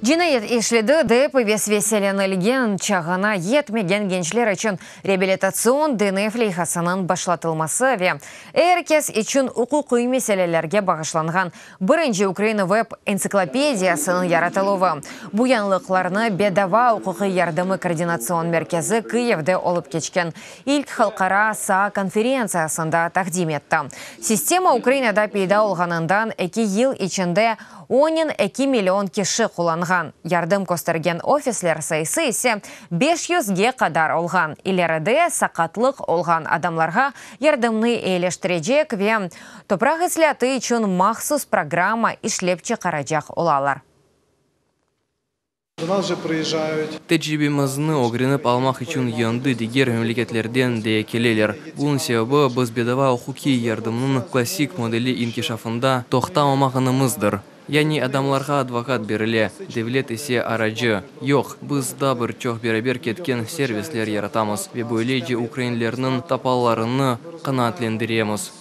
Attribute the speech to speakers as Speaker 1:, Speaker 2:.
Speaker 1: Cinayet işledi dep vesveselenilgen çağına yetmegen gençler içün reabilitatsion denev leyhasınıñ başlatılması ve er kes içün uquqiy meselelerge bağışlanğan birinci ukrain web-entsiklopediyasınıñ yaratıluvı. Bu yañılıqlarnı Bedava uquqiy yardımı koordinatsion merkezi Kıyivde olıp keçken ilk halqara saa konferentsiyasında taqdim etti. Sistema Ukrainada peyda olğanından eki yıl içinde onen 2 million kişi qullanğan, yardım köstergen ofisler sayısı ise 500ge qadar olğan. İleride saqatlıq olğan adamlarğa yardımnı eyileştirecek ve topraq islâatı içün mahsus programma işlep çıqaracaq olalar.
Speaker 2: До нас вже приїжджають.
Speaker 3: Tecribemizni ögrenip almaq içün endi diger memleketlerden de keleler. Bunıñ sebebi biz bedava uquqiy yardımnıñ klassik modeli inkişafında toqtamağanımızdır. Yani adamlarğa advokat berile, devlet ise aracı. Yoq, biz daa bir çoq beraber ketken servisler yaratamız ve böylece ukrainlerniñ talaplarını qanaatlendiremiz.